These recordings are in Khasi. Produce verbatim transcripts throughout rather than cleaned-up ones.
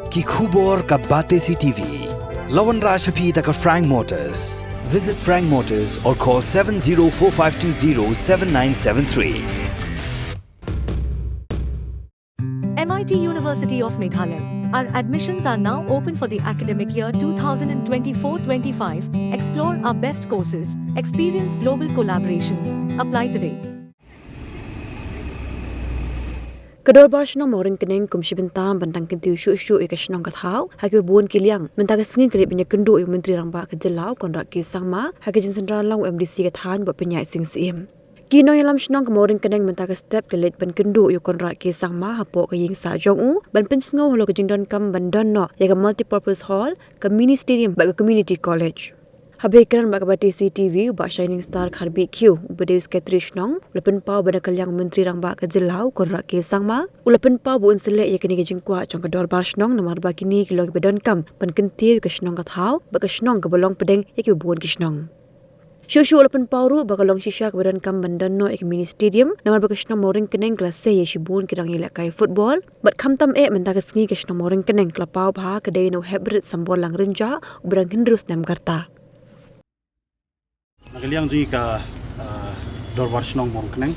Ki khubor ka Batesi T V. La wanrah sha phi da ka Frank Motors. Visit Frank Motors or call seven zero four five two zero seven nine seven three. M I T University of Meghalaya. Our admissions are now open for the academic year two thousand twenty-four twenty-five. Explore our best courses, experience global collaborations. Apply today. Ka Dorbar Shnong Mawryngkneng kum shi bynta ban dang kyntiew shuh shuh ïa ka shnong ka thaw ha kiba bun ki liang. Mynta ka sngi ka leit ban ïakynduh ïa u Myntri Rangbah ka jylla u Conrad K Sangma ha ka jingsynran lang u M D C ka thaiñ Bah Pynïaid Sing Syiem. Ki nongïalam shnong ka Mawryngkneng mynta ka step ki leit ban kynduh ïa u Conrad K Sangma hapoh ka ïing sah jong u ban pynsngew halor ka jingdonkam ban don noh ïa ka multipurpose hall, ka mini stadium bad ka community college. Haba ïakren bad ka Batesi T V, u Bah Shining Star Kharbih Khiew uba dei u Secretary Shnong u la pynpaw ba na ka liang u Myntri Rangbah ka jylla u Conrad K Sangma u la pynpaw ba un sa leh ïa kane ka jingkwah jong ka Dorbar Shnong namar ba kine ki long kiba donkam ban kyntiew ïa ka shnong ka thaw bad ka shnong kaba long pdeng ïa kiba bun ki shnong. Shuh shuh u la pynpaw ruh ba ka long shisha kaba donkam ban don noh ïa ka mini stadium namar ba ka shnong Mawryngkneng ka la sei ïa shibun ki rangïalehkai football. Bad khamtam eh mynta ka sngi ka shnong Mawryngkneng ka la paw bha ka dei na u Heprit Samborlang Rynjah uba dang hynriew snem ka rta. Na ka liang jong ngi ka, ah, Dorbar Shnong Mawryngkneng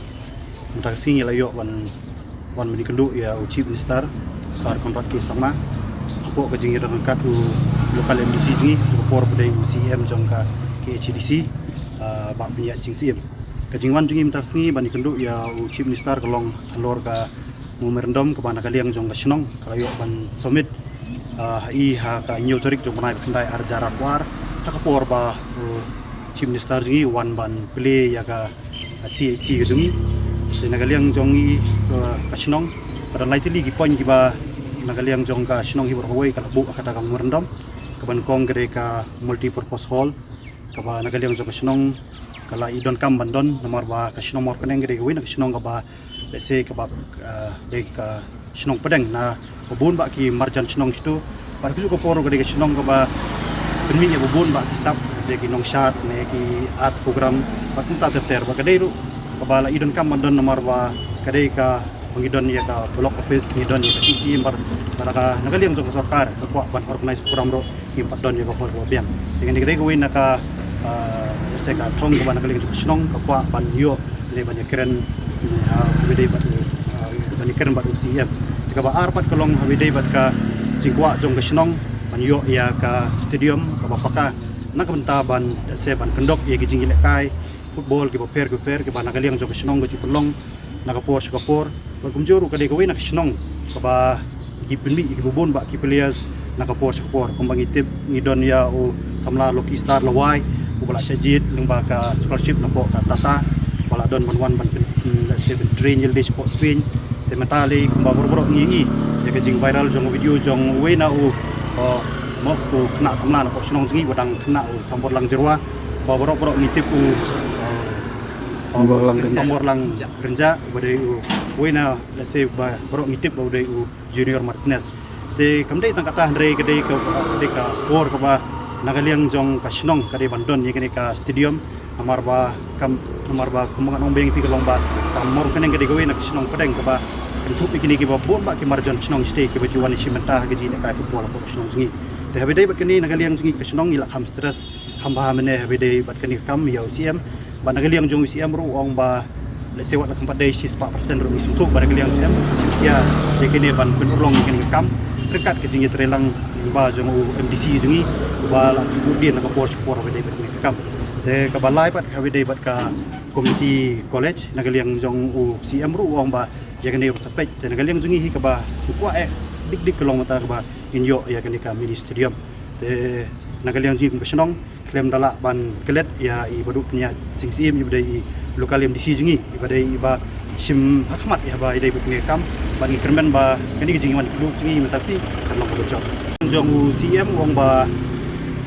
mynta ka sngi ngi la ïoh ban wan ban ïakynduh ïa u Chief Minister Sir Conrad K Sangma hapoh ka jingïadon ryngkat u local M D C jong ngi, jong ka por ba dei u C M jong ka K H A D C, ah, Bah Pynïaid Sing Syiem. Ka jingwan jong ngi mynta ka sngi ban ïakynduh ïa u Chief Minister ka long halor ka memorandum kaba na ka liang jong ka shnong ka la ïoh ban submit, ah, ha i ha ka hynñiew tarik jong u bnai ba khyndai ar hajar arphew ar ha ka por ba u Chief Minister jong ngi u wan ban plie ïa ka C H C ka jong ngi. Te na ka liang jong ngi, eh, ka shnong ka don lai tylli ki point kiba na ka liang jong ka shnong hi baroh kawei ka la buh ha kata ka memorandum. Kaba nyngkong ka dei ka multi purpose hall kaba na ka liang jong ka shnong ka la i donkam ban don namar ba ka shnong Mawryngkneng ka dei kawei na ka shnong kaba lehse kaba, ah, dei ka shnong pdeng na ba bun bah ki marjan shnong shatu. Bad ka juh ka por ka dei ka shnong kaba pynmih ïa ba bun bah ki sap, lehse ki nongshad ne ki arts program bad kumta ter ter. Bad ka dei ruh kaba la i donkam ban don namar ba ka dei kaba ngi don ïa ka block office, ngi don ïa ka C C, bad, bad ka na ka liang jong ka sorkar ka kwah ban organise program ruh ngim pat don ïa ka hall kaba biang. Te kane ka dei kawei na ka, ah, lehse ka thong kaba na ka liang jong ka shnong ka kwah ban ïoh lane ban ïakren, ah, haba ïadei bad u, ah, ban ïakren bad u C M. Te kaba ar pat ka long haba ïadei bad ka jingkwah jong ka shnong ban ïoh ïa ka stadium kaba paka na ka bynta ban, lehse ban kyndok ïa ki jingïalehkai football kiba pher kiba pher kiba na ka liang jong ka shnong ka ju pynlong na ka por sha ka por. Bad kumjuh ruh ka dei kawei na ka shnong kaba ki pynmih ïa kiba bun bah ki players na ka por sha ka por. Kumba ngi tip ngi don ïa u samla Lucky Star Lawai uba la shah jied lyngba ka scholarship napoh ka Tata, uba la don ban wan ban pyn, lehse ban train ïalade shapoh Spain. Te mynta lei kumba baroh baroh ngi ïohi ïa ka jingviral jong ka video jong uwei na u, uh, mo u khynnah samla napoh shnong jong ngi uba dang khynnah, u Samborlang Jyrwa, ba baroh baroh ngi tip u, uh, Samborlang Rynjah. Samborlang Rynjah, uba dei u, uwei na, lehse ba baroh ngi tip ba u dei u Junior Martinez. Te kam dei tang kata hynrei ka dei ka, ka dei ka por kaba na ka liang jong ka shnong ka dei ban don ïa kane ka stadium. Namar ba kam, namar ba kumba ngan ong biang ïa phi ka long ba ka Mawryngkneng ka dei kawei na ka shnong pdeng kaba kynthup ïa kine kiba bun bah ki marjan shnong shatei kiba ju wan shim bynta ha ka jingïalehkai football hapoh ka shnong jong ngi. Te haba ïadei bad kane na ka liang jong ngi ka shnong ngi la kham stress kham bha mynne haba ïadei bad kane ka kam ïa u C M. Bad na ka liang jong u C M ruh u ong ba lehse wat la kam pat dei shispah percent ruh ngi sngewthuh ba na ka liang C M ruh sa shim khia ïa kine ban pynurlong ïa kane ka kam ryngkat ka jingïatreilang lyngba jong u M D C jong ngi uba la ju buddien na ka por sha ka por haba ïadei bad kane ka kam. Te kaba lai pat haba ïadei bad ka community college na ka liang jong u C M ruh u ong ba ïa kane ruh sa peit. Te na ka liang jong ngi hi kaba ngi kwah eh dik dik ka long mynta kaba ngin ïoh ïa kane ka mini stadium. Te na ka liang jong ngi kum ka shnong khlem da lah ban klet ïa i Bah Pynïaid Sing Syiem iba dei i local M D C jong ngi iba dei iba shim ha khmat ïa ba ïadei bad kane ka kam. Bad ngi kyrmen ba kane ka jingwan kylluid jong ngi mynta ka sngi kan long kaba jop. Jong u C M u ong ba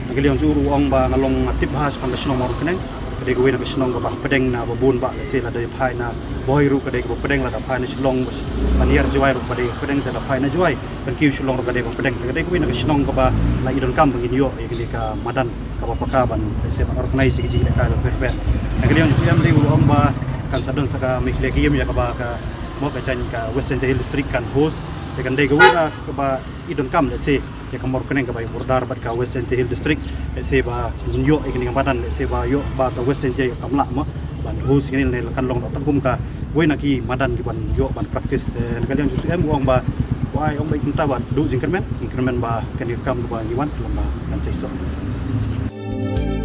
na ka liang jong u ruh u ong ba nga long nga tip bha shaphang ka shnong Mawryngkneng. Ka dei kawei na ka shnong kaba pdeng na ba bun bah, lehse lada phai na Bhoi ruh ka dei kaba pdeng, lada phai na Shillong, Paniar Jowai ruh ka dei pdeng, lada phai na Jowai ban kiew Shillong ruh ka dei ba pdeng. Ka dei kawei na ka shnong kaba la i donkam ba ngin ïoh ïa kane ka madan kaba paka ban, lehse ban organise ïa ki jingïalehkai ba pher pher. Na ka liang jong u C M dei u ong ba kan sa don sa ka Meghalaya Game ïa kaba ka mo ka jaiñ ka West Jaintia Hills District kan host. Te kan dei kawei na kaba i donkam lehse ïa ka Mawryngkneng kaba ïa border bad ka West Jaintia Hills District, lehse ba ngin ïoh ïa kane ka madan, lehse ba ïoh ba ka West Jaintia ïoh kam lah mo ban host ïa kane, lane kan long da tang kum kawei na ki madan ki ban ïoh ban practice. Eh, na ka liang jong u C M u ong ba, u ai ong ba i kumta ba duh jingkyrmen, jingkyrmen ba kane ka kam ba ngi wan, lem ba kan sa ïoh.